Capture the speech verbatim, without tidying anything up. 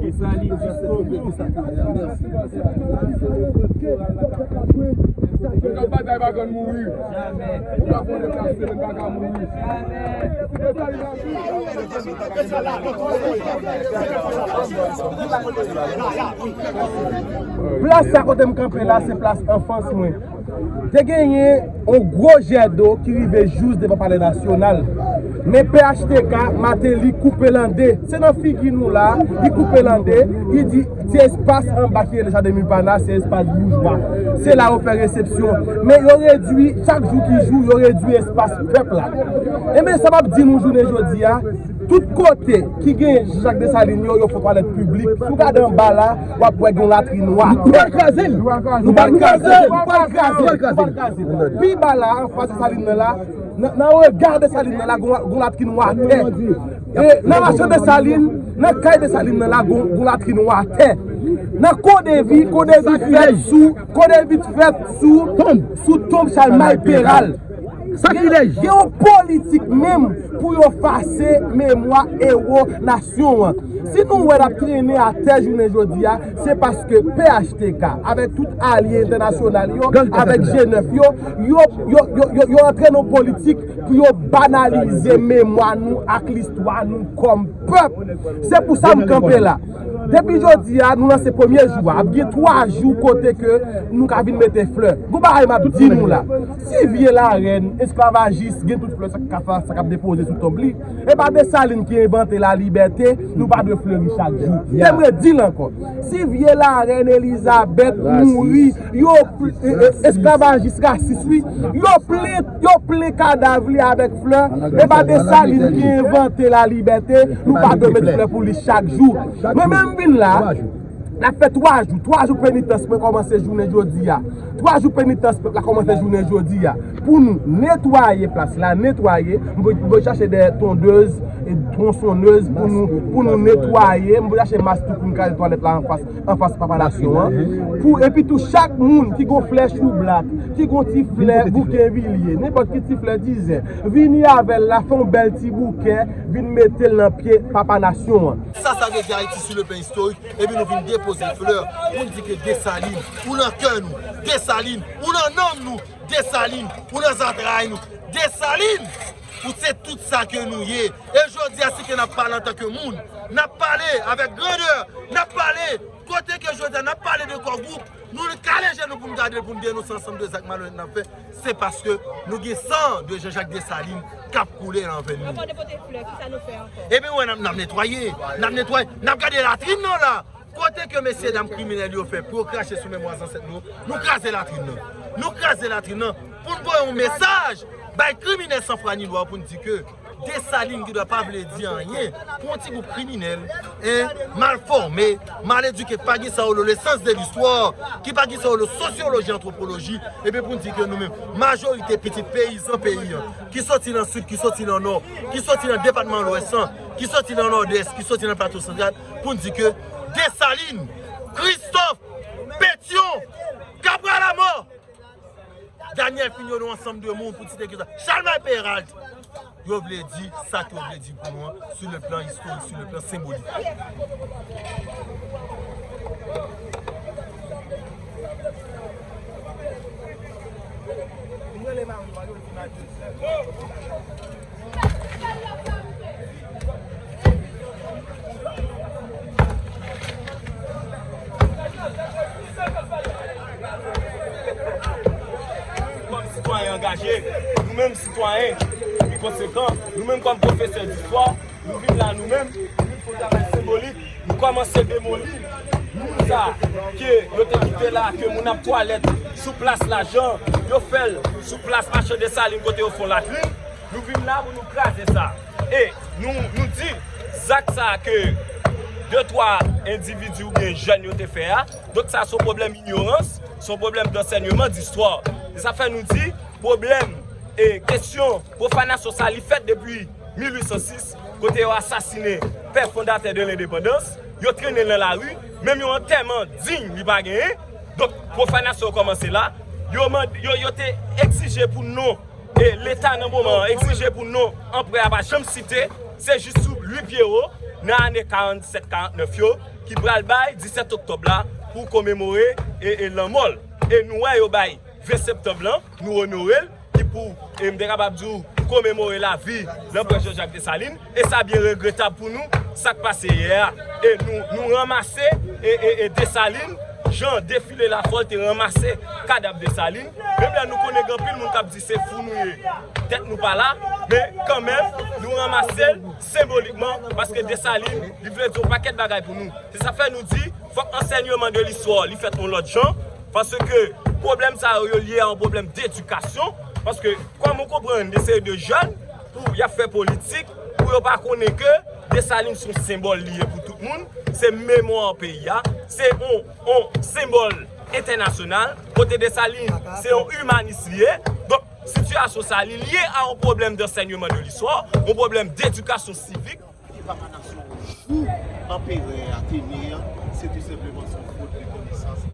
Desalin jis o bout. Mwen k ap batay pa konn mouri. Ou pa konnen plase men pa ka mouri. Plas sa kote m kanpe la, se plas anfans mwen. Te genyen yon gwo jèdo ki rive jous devan Palè Nasyonal. Men P H T K, Martelly koupe l an de. Se nan figi nou la, li koupe l an de, li di, se espas anba ki rele Jaden Mupana, se espas boujwa. Se la yo fè resepsyon. Men yo redui, chak jou ki jou, yo redui espas pèp la. Enben, sa m ap di nou jounen jodi a, tout kote ki gen Jean-Jacques Dessalines yo, yo fè twalèt piblik. Si w gade anba la, w ap wè gen yon latrin atè. Nou pral kraze l. Nou pral kraze l. Nou pral kraze l. Pi ba la, anfas Desalin nan la, nan, nan rega Desalin nan la, gon, gon latrin atè. E nan machan Desalin, nan kay Desalin nan la, gon, gon latrin atè. Nan Kodevi, Kodevi fèt sou, Kodevi fèt sou, sou tonb Chalmay Peral. Sakrilèj! Gen yon politik menm pou yo efase memwa ewo nasyon an. Si nou wè n ap trennen atè jounen jodi a, se paske P H T K, avèk tout alye entènasyonal yo, avèk G nèf yo, yo, yo, yo, yo, yo antre nan politik pou yo banalize memwa nou ak listwa nou kòm pèp. Se pou sa m kanpe la. Depi jodi a, nou lanse premye jou a, ap gen twa jou kote ke nou ka vin mete flè. Gon bagay m ap di nou la. Si vye larèn, esklavajis, gen tout flè sa k ap, sa k ap depoze sou tonb li, e pa Desalin ki envante lalibète, nou pa dwe fleri chak jou. Te m redi l ankò. Si vye larèn Elizabèt mouri, yo, e, e, esklavajis rasis, wi, yo plen, yo plen kadav li avèk flè, e pa Desalin ki envante lalibète, nou pa dwe met flè pou li chak jou. Mwen menm m vin la, n ap fè twa jou, twa jou penitans mwen kòmanse jounen jodi a. Twa jou penitans pèp la kòmanse jounen jodi a. Pou nou netwaye plas la, netwaye, m pou, m pou chache de tondèz e twonsonnèz pou nou, pou nou netwaye. M pou chache mas tou pou nou kraze twalèt la anfas, anfas Papa Nasyon an. Pou, epi tou, chak moun ki gon flè choublak, ki gon ti flè boukenvilye, nenpòt ki ti flè dizen, vini avè l la, fè yon bèl ti bouke, vin mete l nan pye Papa Nasyon an. Sa, sa vle di Ayiti sou le plan istorik, epi nou vin depoze flè pou n di ke Desalin, ou nan kè nou, Desalin, ou nan nanm nou, Desalin, ou nan zantray nou, Desalin, ou se tout sa ke nou ye. E jodi a, si ke n ap pale antanke moun, n ap pale avèk grandè, n ap pale kote ke jodi a, n ap pale de Kò Gwoup, nou kale je nou pou n gade l, pou n denonse ansanm de zak malonèt n ap fè, se paske nou gen san de Jean-Jacques Dessalines k ap koule nan venn nou. Avan de pote flè, kisa nou fè ankò? Ebyen, wè, n ap, n ap netwaye, n ap netwaye, n ap gade latrin nan la. Kote ke mesyedam kriminèl yo fè pou yo krache sou memwa zansèt nou, nou kraze latrin nan. Nou kraze latrin nan pou n voye yon mesaj bay kriminèl san fwa ni lwa pou n di ke Desalin ki dwa pa vle di anyen pou yon ti gwoup kriminèl, en, mal fòme, mal edike, ki pa gen sa yo rele le sens de l'histoire, ki pa gen sa yo rele sosyoloji, antwopoloji, epi pou n di ke nou menm, majorite pitit peyizan peyi an, ki soti nan sid, ki soti nan nò, ki soti nan depatman lwès lan, ki soti nan nòdès, ki soti nan plato santral, pou n di ke Desalin, Kristòf, Petyon, Kabral Amò, Daniel Finot, yon ansanm de moun, pou n site ki sa, Chalmay Peralt, yo vle di sa ke yo vle di pou nou an, sou le plan istorik, sou le plan senbolik. Kòm sitwayen angaje, nou menm sitwayen ki konsekan, nou menm kòm pwofesè distwa, nou vin la nou menm, nou vin fè yon travay senbolik, nou kòmanse demoli moun sa ke yo te kite la, ke moun ap twalèt sou plas la, jan yo fè l sou plas machann Desalin kote yo fè yon latrin. Nou vin la pou nou kraze sa. E nou, nou di, zak sa ke de, twa endividi oubyen jèn yo te fè a, donk sa se yon pwoblèm inyorans, se yon pwoblèm dansèyman, distwa. E sa fè nou di, pwoblèm e kesyon pwofanasyon sa, li fèt depi mil uit san sis, kote yo asasinen pè fondatè de lendepandans, yo trennen l nan lari, menm yon antèman diy li pa genyen. Donk, pwofanasyon yo kòmanse la. Yo mande, yo, yo te egzije pou non, e Leta nan moman an egzije pou non anperè a pa janm site, se jis sou Louis Pierrot, nan ane karannsèt karannèf yo, ki pral bay disèt oktòb la pou komemore e, e lanmò l. E nou wè yo bay ven septanm lan, nou onore l, ki pou, e m te kapab di w, komemore lavi Lanprè Jean-Jacques Dessalines. E sa byen regretab pou nou, sa k pase yè a. E nou, nou ranmase e, e, e Desalin, jan defile Lafòl te ranmase kadav Desalin. Menm lè nou konnen gen anpil moun k ap di se fou nou ye, tèt nou pa la, men kanmenm, nou ranmase l senbolikman, paske Desalin, li vle di yon pakèt bagay pou nou. Se sa k fè nou di, fòk ansèyman de listwa, li fèt yon lòt jan, paske pwoblèm sa yo, yo lye a yon pwoblèm dedikasyon, paske kòm ou konprann, de seri de jèn, pou y ap fè politik, pou yo pa konnen ke Desalin se yon senbòl li ye pou tout moun, se memwa peyi a, se yon, yon senbòl entènasyonal, kote Desalin se yon imanis li ye. Donk, sitiyasyon sa, li lye a yon pwoblèm d'ansèyman de listwa, yon pwoblèm dedikasyon sivik. Ki pa pa nasyon wouj. Jou anperè a te ne an, se tou senpleman se yon fot de konesans